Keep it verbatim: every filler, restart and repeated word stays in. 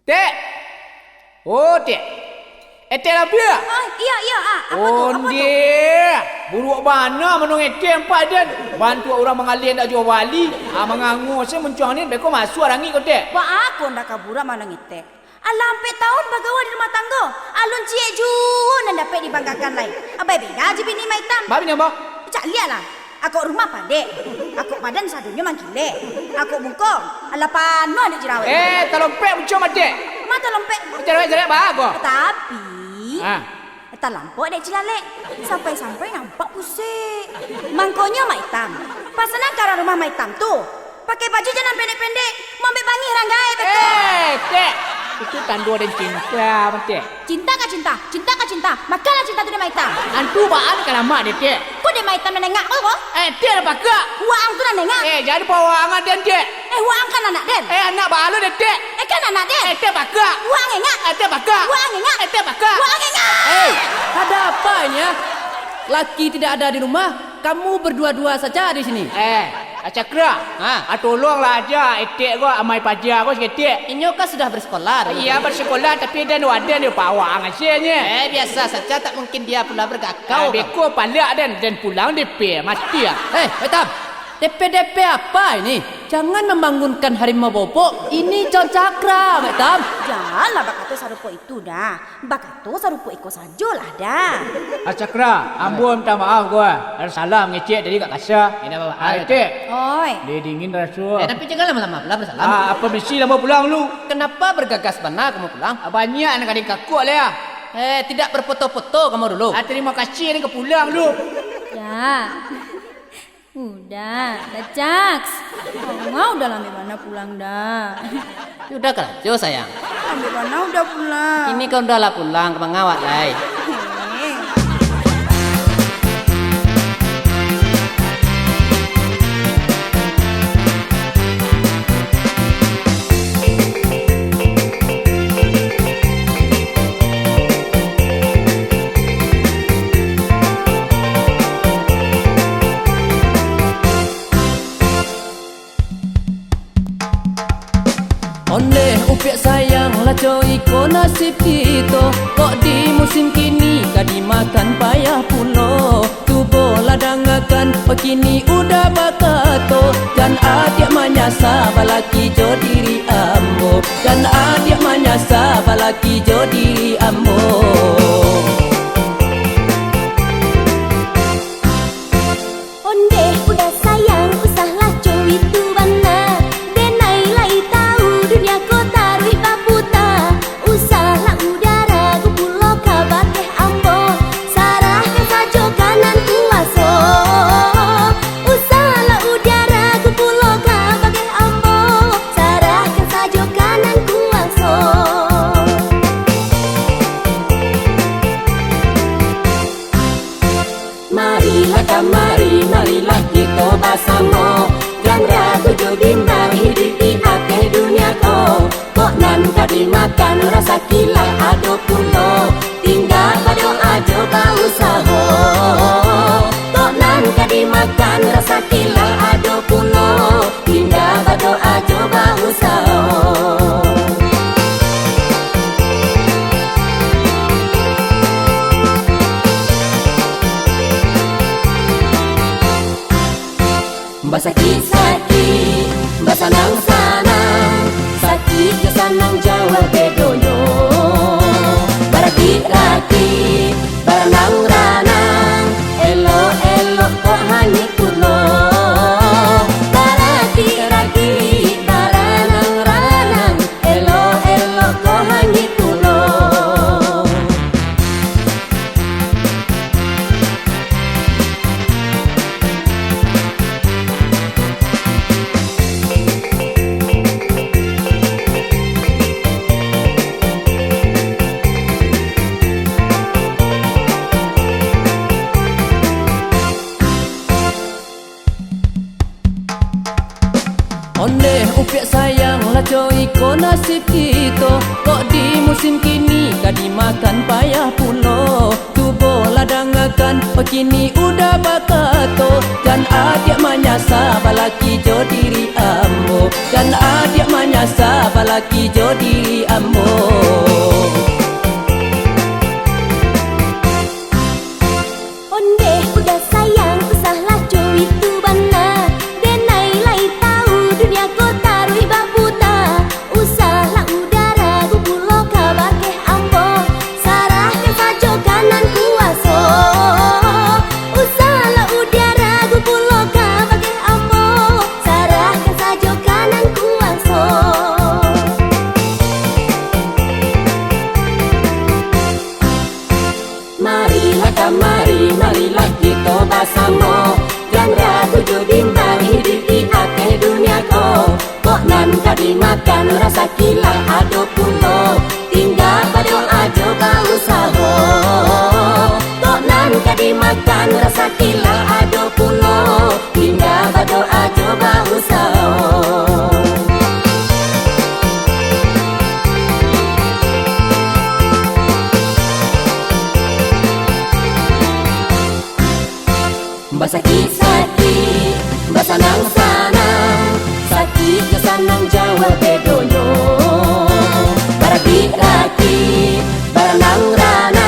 Tek! Oh, Tek! Etek Labiah! Ah, iyo, iyo, ah. Apo tu, apo tu? Ondeh! Buruak bana manuang etek ampek den. Bantuak urang manggaleh ndak juo bali. Ah, mangangua se muncuang ni, beko masuak rangik ko, Tek. Baa ko ndak ka buruak manuang etek? Alah ampek taun bagawa di rumah tanggo, alun ciek juo nan dapek dibanggakan lai. Abai beda jo bini Mak Itam. Baa bini ambo? Caliaklah. Akok rumah padek, akok badan sadonyo mangkilek, akok muko alah panuah dek jerawek. Eh, talompek muncuang matek. Ma talompek? Jerawek-jerawek baa ko? Tapi, ah, talampok dek cilalek, sampai-sampai nampak pusek. Mangkonyo Mak Itam, pasanan ka urang rumah Mak Itam tu, pakai baju jan nan pendek-pendek, mambek bangih ranggai beko. Eh, Tek! Itu tando den cinta, Tek. Cinta ka cinta, cinta ka cinta, makanlah cinta tu dek Mak Itam. Antu baa nan ka lamak dek Tek? Ko dek Mak Itam nan nengak ko, ko? Eh, Tek lah pakak. Waang tu nan nengak. Eh, jan pawaang den, Tek. Eh, waang kan anak den? Eh, anak baa lo den, Tek? Eh, kan anak den? Eh, Tek pakak. Waang engak. Eh, Tek pakak. Waang engak. Eh, Tek pakak. Waang engak. Eh, ada apa ini, ah? Laki tidak ada di rumah, kamu berdua-dua saja di sini. Eh, Cakra, ha? Ah, tolonglah aja etek ko, amai paja ko saketek. Inyo kan sudah bersikolah dulu. Iyo, bersikolah, tapi den waden jo pawaang asinyo. Eh, biasa saja, tak mungkin dia pula bergakau. Eh, beko palak den, den pulang D P, mati ah. Eh, Mak Itam, D P-D P apa ini? Jangan membangunkan harimau bobok, ini Cakra, Mak Itam. Janlah bakato sarupo itu dah. Bakato sarupo iko sajolah dah. Ah, Cakra, ambo minta maaf ko, ah. Ado salah mangecek tadi agak kasa. Indak apa-apa. Ah, Etek. Oi. Dingin raso. Eh, tapi jangan lama-lama, lah bersalam. Ah, apo misi lamo pulang lu? Kenapa bergegas bana kamu pulang? Ah, banyak nan ka dikakok lai, ah. Eh, tidak berfoto-foto kamu dulu. Ah, terima kasih, ni ka pulang lu. Ya. Udah, dah, Caks. Manga udah lambek bana pulang dah. Udah karajo, sayang. Lambek bana udah pulang. Kini kan udah lah pulang, ka manga awak lai. Eh. Ondeh upiak sayang, lah co iko nasib kito, kok di musim kini ka dimakan payah pulo. Cubolah dangakan, oh kini udah bakato, jan adiak manyasa balaki jo diri ambo, jan adiak manyasa balaki jo diri ambo. Ondeh udah sayang, usahlah co itu bana. Denai lai tau dunia ko taruih baputa. Usahlah udah ragu pulo kabake ambo. Sarahkan sajo ka nan kuwaso. Usahlah udah ragu pulo kabake ambo. Sarahkan sajo ka nan kuwaso. Marilah kamari, marilah kito basamo. Jan ragu jo bimbang hiduik di ateh dunia ko. Kok nan ka dimakan rasaki lah ado pulo. Tingga badoa jo bausaho. Kok nan ka dimakan rasaki lah ado pulo. Tingga badoa jo bausaho. Basakik-sakik, basanang-sanang, sakik jo sanang jauah bedonyo. Barakik-rakik, baranang-ranang, elok-elok kok hanyuik pulo. Barakik-rakik, baranang-ranang, elok-elok kok hanyuik pulo. Ondeh upiak sayang, lah co iko nasib kito, kok di musim kini ka dimakan payah pulo. Cubolah dangakan, oh kini udah bakato, jan adiak manyasa balaki jo diri ambo, Jan adiak manyasa balaki jo diri ambo. Ondeh udah sayang, usahlah jo itu bana. Denai lai tahu dunia ko taruih baputa. Usahlah udah ragu pulo kabakeh ambo. Sarahkan sajo ka nan kuaso. Usahlah udah ragu pulo kabakeh ambo. Sarahkan sajo ka nan kuaso. Marilah kamari, marilah kito basamo. Jan ragu jo bimbang hiduik di ateh dunia ko. Kok nan ka dimakan, rasaki lah ado pulo. Tingga badoa jo bausaho. Kok nan ka dimakan, rasaki lah ado pulo. Tingga badoa jo bausaho. Basakik-sakik, basanang-sanang, sakik jo sanang jauah bedonyo. Barabik-rakik, baranang-ranang,